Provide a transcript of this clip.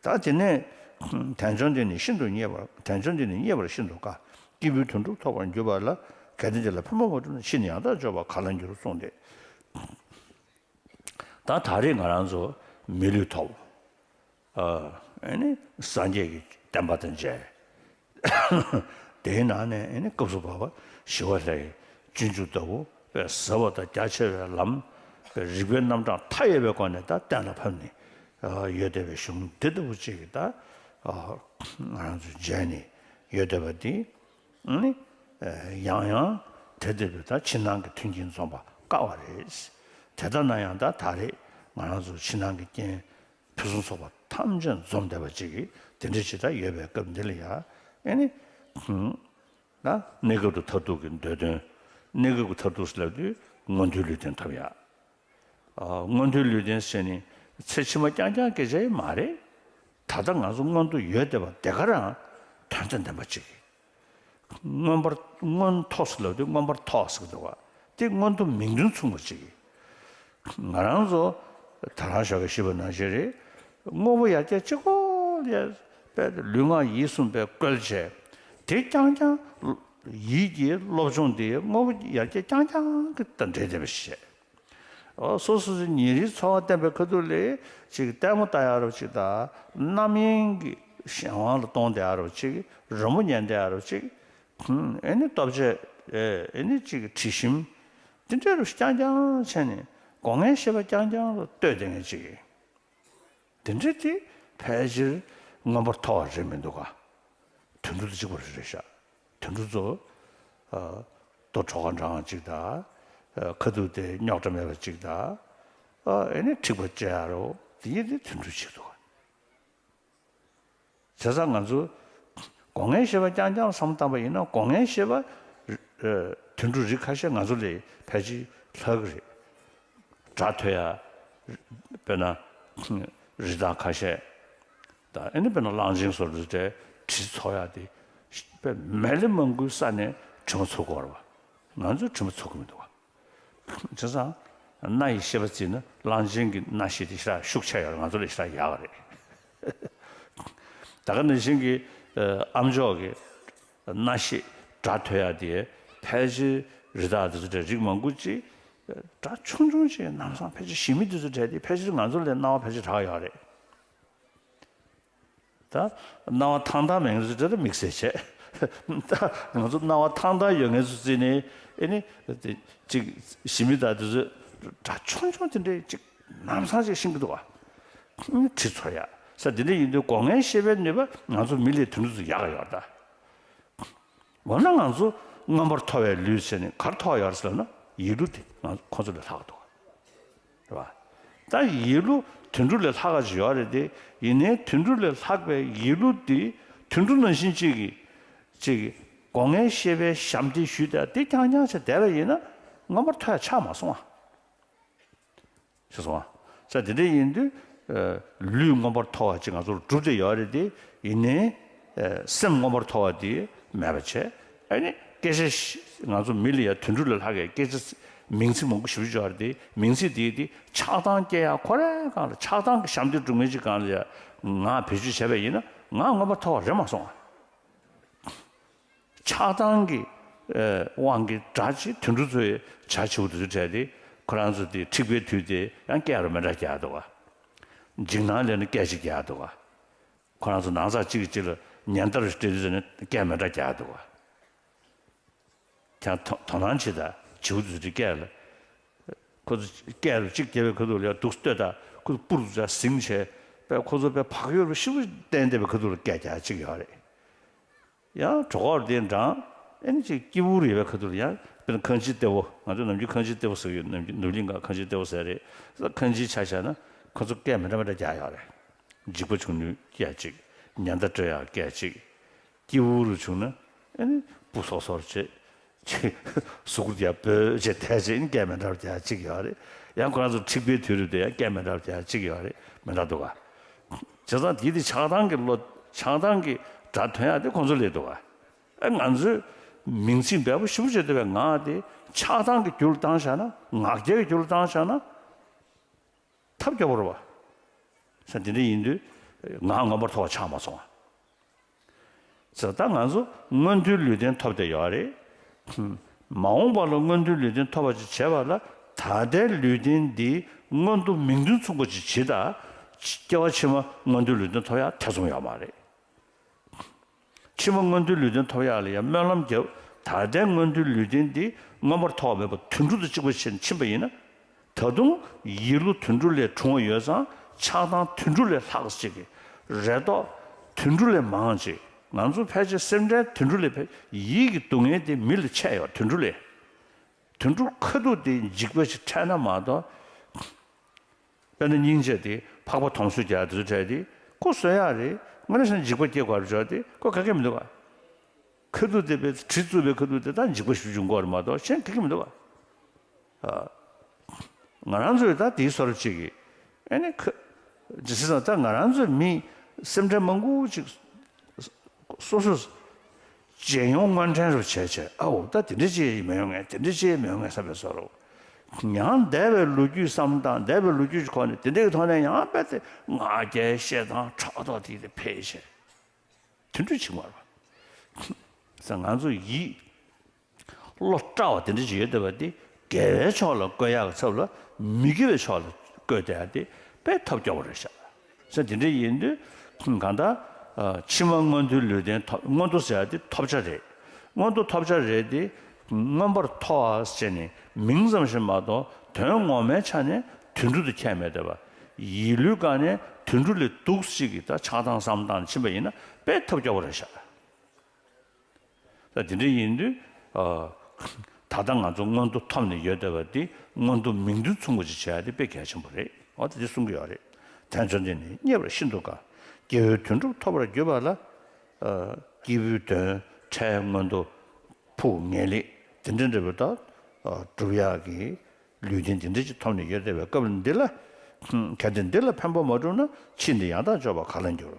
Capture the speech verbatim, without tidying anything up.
ད་དེ་ནས་དལ་འབྱོར་འདི་ནི་ཤིན་ཏུ་རྙེད་པར། དལ་འབྱོར་འདི་ནི་རྙེད་པར་ཤིན་ཏུ་དཀའ། སྐྱེས་བུའི་དོན་སྒྲུབ་ཐོབ་པར་འགྱུར་བ་ལ། གལ་ཏེ་དེ་ལ་ཕན་པ་མ་བསྒྲུབས་ན། ཕྱིས་ནས་ཡང་དག་འབྱོར་པ་ག་ལ་འགྱུར་གསུངས་ཏེ། ད་ད་རེས་ང་རང་ཚོ་མི་ལུས་ཐོབ། ཨ་ནི་སངས་རྒྱས་ཀྱི་བསྟན་པ་དང་མཇལ། དེའི་ནང་ནས་ཨ་ནི་སྐབས་སུ་བབ་པ་ཞི་བ་ལྷའི་སྤྱོད་འཇུག་ལྟ་བུ་དཔེ་ཟབ་པ་དང་རྒྱ་ཆེ་བའི་ལམ། དཔེ་རིགས་པའི་རྣམ་གྲངས་མཐའ་ཡས་པའི་སྒོ་ནས་ད་གཏན་ལ་ཕབ་ནས་ཡོད་བསྡད་པའི་གཞུང་འདི་ལྟ་བུ་ཅིག་གིས་ད་ང་རང་ཚོ་མཇལ་ནས་ཡོད་བསྡད་པ་འདི། ཨ་ནི་ཡང་ཡང་དེ་ལྟ་བུའི་ད་ཕྱི་ནང་གི་མཐུན་རྐྱེན་འཛོམས་པ་དཀའ་བ་རེད། དེ་ལྟ་ན་ཡང་ད་ད་རེས་ང་རང་ཚོ་ཕྱི་ནང་གི་རྐྱེན་ཕུན་སུམ་ཚོགས་པ་ཐམས་ཅད་འཛོམས་བསྡད་པ་ཅིག་གིས་དེ་འདྲ་ཅིག་ད་ཡོད་པའི་སྐབས་འདི་ལ་ཡང་ཨ་ནི་ད་གནས་སྐབས་དང་མཐར་ཐུག་གི་འདོད་དོན། གནས་སྐབས་ཀྱི་མཐར་ཐུག་ཟེར་ལབ་དུས་མངོན་མཐོའི་ལུས་རྟེན་ཐོབ་ཡ། ཨ་མངོན་མཐོའི་ལུས་རྟེན་ཟེར་ནི་ཚེ་ཕྱི་མ་རྐྱང་རྐྱང་སྐད་ཆ་ཡིན་མ་རེད། ད་ལྟ་ང་ཚོ་མངོན་མཐོ་ཡོད་བསྡད་པ་དེ་ག་རང་དོན་དང་ལྡན་པ་ཅིག་མངོན་པར་མངོན་མཐོ་ཟེར་ལབ་དུས་མངོན་པར་མཐོ་ཟེར་གི་འདུག་བ། དེ་མངོན་མཐོ་མིང་དོན་མཚུངས་པ་ཅིག་ང་རང་ཚོ་ད་རང་ཞོགས་ཀས་ཤི་བ་ནང་བཞིན་རེད། དངོས་པོ་ཡར་རྒྱས་གཅིག་པོ་ལ་པའི་ལུས་ངག་ཡིད་གསུམ་པའི་བཀོལ་བྱས། དེ་རྐྱང་རྐྱང་ཡིད་ཀྱི་སློབ་སྦྱོང་དེ་དངོས་པོ་ཡར་རྒྱས་རྐྱང་རྐྱང་གི་དང་འབྲེལ་བསྡད་པ་ཞིག་བྱས། འོ་སོ་སོ་སོའི་ཉིན་རེའི་འཚོ་བ་བསྟན་པའི་ཁ་ཐུག་ལ་ཅིག་ལྟད་མོ་ལྟ་ཡག་རོ་ཅིག་དང་། རྣམ་གཡེང་གི་གཞན་དབང་ལ་གཏོང་བསྡད་ཡག་རོ་ཅིག་རི་མོ་ཉན་བསྡད་ཡག་རོ་ཅིག་ཨ་ནི་ལྟོ་ཆས། ཨ་ནི་ཅིག་དྲི་ཞིམ། དེ་འདྲ་རུ་རྐྱང་རྐྱང་བྱས་ནས་སྒོ་ངའི་ཤེས་པ་རྐྱང་རྐྱང་ལ་ལྟོས་བསྡད་མཁན་ཅིག་དེ་འདྲ་དེ་ཕལ་ཆེར་མངོན་པར་མཐོ་བ་རེད་མི་འདུག་ག་དུད་འགྲོ་དང་གཅིག་པ་རེད་ཤག་དུད་འགྲོ་ཚོ། ཨ་ལྟོ་གྲོགས་ཁ་འདྲ་བ་ཅིག་དང་། ཨ་ཁ་ཐུག་དེ་རྙོག་དྲ་མེད་པ་ཅིག་དང་། ཨ་ཨ་ནི་འཁྲིག་པ་སྤྱད་ཡག་རོ་དེ་ཡིན་དེ་དུད་འགྲོ་ཅིག་འདུག་ག་བྱས་ཙང་ང་ཚོ་སྒོ་ངའི་ཤེས་པ་རྐྱང་རྐྱང་བསམ་བཏང་པ་ཡིན་ན་སྒོ་ངའི་ཤེས་པ། ཨ་དུད་འགྲོ་རིགས་ཁ་ཤས་ང་ཚོ་ལས་ཕལ་ཆེར་ལྷག་གི་རེད། སྒྲ་ཐོས་ཡག་དཔེར་ན་རི་དྭགས་ཁ་ཤས་དང་། ཨ་ནི་དཔེར་ན་གླང་ཆེན་སོགས་རེད་དེ། དྲི་ཚོར་ཡག་དེ་དཔེ་མེད་ལས་མང་པོའི་ས་ནས་དྲི་མ་ཚོར་གི་ཡོད་རེད་བ། ང་ཚོས་དྲི་མ་ཚོར་གི་མི་འདུག་བ། བྱས་ཙང་སྣ་ཡི་ཤེས་པ་བརྩིས་ན་གླང་ཆེན་གྱི་སྣ་ཤེས་དེ་ཞེ་དྲག་ཤུགས་ཆེ་ཡོད་རེད། ང་ཚོ་ལས་ཞེ་དྲག་ཡག་རེད། ད་ག་ནང་བཞིན་གྱི་ཨ་ཨ་མཆོག་གི་སྣ་ཤེས་སྒྲ་ཐོས་ཡག་དེ་ཕལ་ཆེར་རི་དྭགས་དེ་ཚོ་དེ་རིགས་མང་པོ་ཅིག་སྒྲ་ཆུང་ཆུང་ཅིག་ལམ་སང་ཕལ་ཆེར་ཞི་མི་དེ་ཚོ་གྲས་དེ་ཕལ་ཆེར་ང་ཚོ་ལས་སྣང་བ་ཕལ་ཆེར་དྲག་ཡོད་རེད། ད་སྣང་བ་ཐང་ཐང་མེད་མཁན་ཚོ་དེ་ལ་དམིགས་བསལ་བྱས། ད་ང་ཚོ་སྣང་བ་ཐང་ཐང་ཡོད་མཁན་ཚོ་བརྩིས་ནས་ཨེ་ནི་དེ་གཅིག་ཞི་མི་དང་དེ་ཚོ་སྒྲ་ཆུང་ཆུང་དེ་འདྲའི་གཅིག་ལམ་སང་ཅིག་ཤེས་ཀྱི་འདུག་བ། ཨེ་ནི་དྲི་ཚོར་ཡག་ས་དེ་འདྲ་ཡིན་དུས་སྒོ་ངའི་ཤེས་པའི་ནུས་པ་ང་ཚོ་མི་ལས་དུད་འགྲོ་ཚོ་ཡག་ག་ཡོད་རེད་ད། འོ་ན་ང་ཚོ་མངོན་པར་མཐོ་བའི་ལུས་ཟེར་ནས་ག་རེ་མཐོ་བ་ཡོད་རེད་ཟེར་ན་ཡིད་ལུས་དེ་ང་ཁོ་ཚོ་ལས་ལྷག་འདུག་བ། རེད་བ། ད་ཡིད་ལུས་དུད་འགྲོ་ལས་ལྷག་ག་ཅིག་ཡོད་རེད་དེ། ཡིན་ནའི་དུད་འགྲོ་ལས་ལྷག་པའི་ཡིད་ལུས་དེ་དུད་འགྲོ་ནང་བཞིན་གཅིག་གིས་གཅིག་གིས་སྒོ་ངའི་ཤེས་པའི་ཞབས་འདེགས་ཞུས་ཏེ་དེ་རྐྱང་རྐྱང་བྱས་བསྡད་པ་ཡིན་ན་མངོན་པར་མཐོ་ཡ་ཆགས་མ་སོང་བ། ཤེས་སོང་ཨ། ས་དེ་འདྲ་ཡིན་དུས། ཨ་ལུས་མངོན་པར་མཐོ་བ་ཅིག་ང་ཚོར་གྲུབ་བསྡད་ཡོད་རེད་དེ། ཡིན་ནའི་ཨ་སེམས་མངོན་པར་མཐོ་བ་དེ་མེད་པ་བྱས། ཨ་ནི་སྐད་ཆ་ཞིག་ང་ཚོ་མི་ལ་ཡ་དུད་འགྲོ་ལས་ལྷག་གི་སྐད་ཆ་མིང་ཚིག་མང་པོ་ཞེ་པོ་ཅིག་ཡོད་རེད་དེ། མིང་ཚིག་དེ་དེ་ཆགས་སྡང་སྐྱེ་ཡག་ཁོ་རའི་སྒང་ལ་ཆགས་སྡང་གི་ཞབས་འདེགས་སྒྲུབ་མཁན་ཅིག་སྒང་ལ་ཡ་ང་བེད་སྤྱོད་བྱས་པ་ཡིན་ན་ང་མངོན་པར་མཐོ་བ་རེད་མ་སོང་ཨ། ཆགས་སྡང་གི་ཨ་དབང་གིས་སྒྲ་ཅིག་དུད་འགྲོ་ཚོའི་བྱ་བྱིའུ་དེ་ཚོ་བྲལ་ཏེ་ཁོ་རང་ཚོ་དེ་འཁྲིག་པའི་དུས་དེ་ཡང་སྐད་རུ་མེ་འདྲ་རྒྱག་འདུག་ག་འཇིགས་སྣང་ལས་ནི་སྐད་ཅིག་རྒྱག་འདུག་ག་ཁོ་རང་ཚོ་ནང་ཚགས་གཅིག་གིས་གཅིག་ལ་ཉེན་བརྡ་རུ་སྤྲད་དུས་ནི་སྐད་མེ་འདྲ་རྒྱག་འདུག་ག་ཀྱང་དོ་དོ་སྣང་བྱེད་དང་བྱིའུ་དེ་ཚོའི་སྐད་ལ། ཁོ་ཚོ་སྐད་རུ་གཅིག་རྒྱབ་པའི་ཁ་ཐུག་ལ་ཡང་འདུག་སྟོད་དང་ཁོ་ཚོ་སྤུ་རུ་ཚ་ཟིང་བྱས་པས་ཁོ་ཚོ་དཔེ་བག་ཡོད་པ་ཞེ་པོ་བསྟན་བསྡད་པའི་ཁ་ཐུག་ལ་སྐད་རྒྱག་གཅིག་ཡོད་རེད། ཡང་གྲོགས་པོ་དེ་འདྲ་ཨེ་ནི་ཅིག་སྐྱིད་པོ་རེད་པའི་ཁ་ཐུག་ལ་ཡང་དཔེར་ན་ཁང་ཁྱིམ་སྟེ་བོ། ང་ཚོ་ནམ་རྒྱུན་ཁང་ཁྱིམ་སྟེ་བོ་ཟེར་ཡོད། ནམ་རྒྱུན་ནུབ་གླིང་ག་ཁང་ཁྱིམ་སྟེ་བོ་ཟེར་རེད། ཁང་ཁྱིམ་ཆ་བཞག་ན་ཁོ་ཚོ་སྐད་མི་འདྲ་མི་འདྲ་རྒྱག་ཡོད་རེད། འཇིགས་པ་བྱུང་ནས་སྐད་ཅིག་ཉེན་བརྡ་སྤྲོད་ཡག་སྐད་ཅིག་སྐྱིད་པོ་རུ་བྱུང་ན་ཨེ་ནི་སྤུ་སོག་སོག་བྱེད། ཅིག་གཟུགས་ཡ་སྤོས་བྱེད་དེ་བྱེད་ཨེ་ནི་སྐད་མི་འདྲ་བ་རྒྱག་ཅིག་ཡོད་རེད། ཡང་ཁོ་རང་ཚོ་འཁྲིག་པའི་དུས་རབས་དེ་ཡང་སྐད་མི་འདྲ་བ་རྒྱག་ཅིག་ཡོད་རེད། མི་འདྲ་འདུག་ག་བྱས་ཙང་དེ་དེ་ཆགས་སྡང་གི་བློ། ཆགས་སྡང་གི་སྒྲ་ཐོན་ཡག་དེ་ཁོང་ཚོ་ལས་འདུག་ག་ཨེ་ང་ཚོས་མིང་ཚིག་འབེལ་པོ་ཞིབ་པོ་བྱེད་འདོད་པའི་ངག་དེ་ཆགས་སྡང་གི་རྒྱུ་ལ་བཏང་བཞག་ན། ངག་འཁྱལ་གྱི་རྒྱུ་ལ་བཏང་བཞག་ན། ཐབས་སྐྱོ་པོ་རེད་བ། ས་དེ་འདྲ་ཡིན་དུས་ ངག་མངོན་པར་མཐོ་བ་ཆགས་མ་སོང་བ། ཟེར་ད་ང་ཚོ་མངོན་མཐོའི་ལུས་རྟེན་ཐོབ་བསྡད་ཡོད་རེད། མ་འོངས་པ་ལ་མངོན་མཐོའི་ལུས་རྟེན་ཐོབ་པ་ཅིག་བྱེད་པ་ལ་ད་ལྟའི་ལུས་རྟེན་འདི་མངོན་མཐོ་མིང་དོན་མཚུངས་པ་ཅིག་བྱེད་ད། སྐྱེ་བ་ཕྱི་མ་མངོན་མཐོའི་ལུས་རྟེན་ཐོབ་ཡག་ཐེ་ཚོམ་ཡོད་མ་རེད། ཕྱི་མ་མངོན་མཐོའི་ལུས་རྟེན་ཐོབ་ཡག་ལ་ཡང་སྨོན་ལམ་རྒྱབ། ད་ལྟའི་མངོན་མཐོའི་ལུས་རྟེན་འདི་མངོན་པར་མཐོ་བ་མེད་པ་དུད་འགྲོ་དང་གཅིག་པ་ཞིག་ཕྱིན་པ་ཡིན་ན། ད་དུང་ཡིད་བློ་དུད་འགྲོ་ལས་གྲུང་བ་ཡོད་ཙང་ཆགས་སྡང་དུད་འགྲོ་ལས་ལྷག་ཅིག་གི་རེ་དོགས་དུད་འགྲོ་ལས་མང་ཅིག་ང་ཚོ་ཕལ་ཆེར་སེམས་ཁྲལ་དུད་འགྲོ་ལས་ཕལ་ཡིད་ཀྱི་སྡུག་བསྔལ་དེ་མི་ལ་ཆད་ཡོད་དུད་འགྲོ་ལས། དུད་འགྲོ་ཁ་ཐུག་དེ་འཇིགས་པ་ཞིག་འཕྲད་ན་མ་གཏོགས། དཔེར་ན་སྙིང་རྗེ་དེ་འཕགས་པ་དམ་སྲུང་རྒྱག་དེ་ཚོ་འཕྲད་དེ་ཁོ་གསོད་ཡག་རེད། དངོས་གནས་བྱས་ན་འཇིགས་པ་སྐྱེ་དགོས་རེད་ཅོག་དེ་ཁོ་ག་གེ་མི་འདུག་ག་ཁ་ཐུག་དེ་པའི་གྲི་བཙུགས་པའི་ཁ་ཐུག་དེ་ད་འཇིགས་པ་ཞིག་འབྱུང་གི་ཡོད་རེད་མ་གཏོགས་གཞན་ག་གེ་མི་འདུག་ག་ང་རང་ཚོས་ད་དེའི་བཟོ་འདྲ་ཅིག་གིས་ཨ་ནི་ཁ་ཇི་སྲིད་ཙང་ད་ང་རང་ཚོའི་མི་སེམས་ཁྲལ་མང་པོ་ཅིག་སོ་སོས་རྗེས་ཡོང་སྔོན་དྲན་རུ་བྱས་བྱས་ཨའོ་ད་དེ་འདྲ་ཅིག་མི་ཡོང་ངས་དེ་འདྲ་ཅིག་མི་ཡོང་ངས་བསམ་པའི་བཟོ་འདྲ། ཡང་འདས་པའི་ལོ་རྒྱུས་བསམ་སྟངས་འདས་པའི་ལོ་རྒྱུས་ཀྱི་ཁོངས་ནས་དེ་འདྲའི་ཐོག་ནས་ཡང་དཔེ་དེ་ང་རྒྱལ་ཞེ་སྡང་ཕྲག་དོག་དེ་དེ་འཕེལ་བྱས། དུད་འགྲོ་བྱེད་མ་རེད་པ། ཟེར་ང་ཚོ་ཡིད་བློ་བཀྲ་བ་དེ་འདྲ་ཅིག་ཡོད་བསྡད་པ་དེ་དགེ་བའི་ཕྱོགས་ལ་བཀོལ་ཡག་གི་ཚབ་ལ་མི་དགེ་བའི་ཕྱོགས་ལ་བཀོལ་བསྡད་ཡག་དེ་དཔེ་ཐབས་སྐྱོ་པོ་རེད་ཤག་ཟེར་དེ་འདྲ་ཡིན་དུས་གང་ལྟར་ཕྱི་མ་མངོན་མཐོའི་ལུས་རྟེན་ཐོབ་མངོན་མཐོ་ཟེར་ཡག་དེ་ཐོབ་བྱ་རེད། མངོན་མཐོ་ཐོབ་བྱ་རེད་དེ་མངོན་པར་མཐོ་བ་ཟེར་ནས་མིང་ཙམ་ཞིག་མ་གཏོགས་དོན་ངོ་མའི་ཆ་ནས་དུད་འགྲོ་དང་ཁྱད་མེད་བསྡད་པ། ཡིད་བློའི་སྒང་ནས་དུད་འགྲོ་ལས་སྡུག་ཅིག་གི་ད་ཆགས་སྡང་བསམ་སྟངས་ཕྱིན་པ་ཡིན་ན་དཔེ་ཐབས་སྐྱོ་པོ་རེད་ཤག་ད་དེ་འདྲ་ཡིན་དུས་ཨ། ད་ལྟ་ང་ཚོ་མངོན་མཐོ་ཐོབ་ནས་ཡོད་བསྡད་པ་འདི་མངོན་མཐོ་མིང་དོན་མཚུངས་པ་ཅིག་བྱེད་ཡ་དེ་དཔེ་གལ་ཆེན་པོ་རེད། འོ་ད་དེ་གསུང་གི་ཡོད་རེད། དོན་བཅོམ་ལྡན་འདས་རྙེད་པར་ཤིན་ཏུ་དཀའ། སྐྱེ་བོའི་དོན་སྒྲུབ་ཐོབ་པར་གྱུར་པ་ལ། ཨ། སྐྱེས་བུའི་དོན་འཕྲལ་མངོན་མཐོ་ཕུགས་ངེས་ལེགས་དེ་འདྲ་འདྲ་བོ་ད་ཨ། སྒྲུབ་ཡག་གི་ལུས་རྟེན་དེ་འདྲ་ཅིག་ཐོབ་ནས་ཡོད་བསྡད་པའི་སྐབས་འདི་ལ། གལ་ཏེ་འདི་ལ་ཕན་པ་མ་བསྒྲུབས་ན་ཕྱིས་འདི་ཡང་དག་འཇོག་པར་ག་ལ་འགྱུར།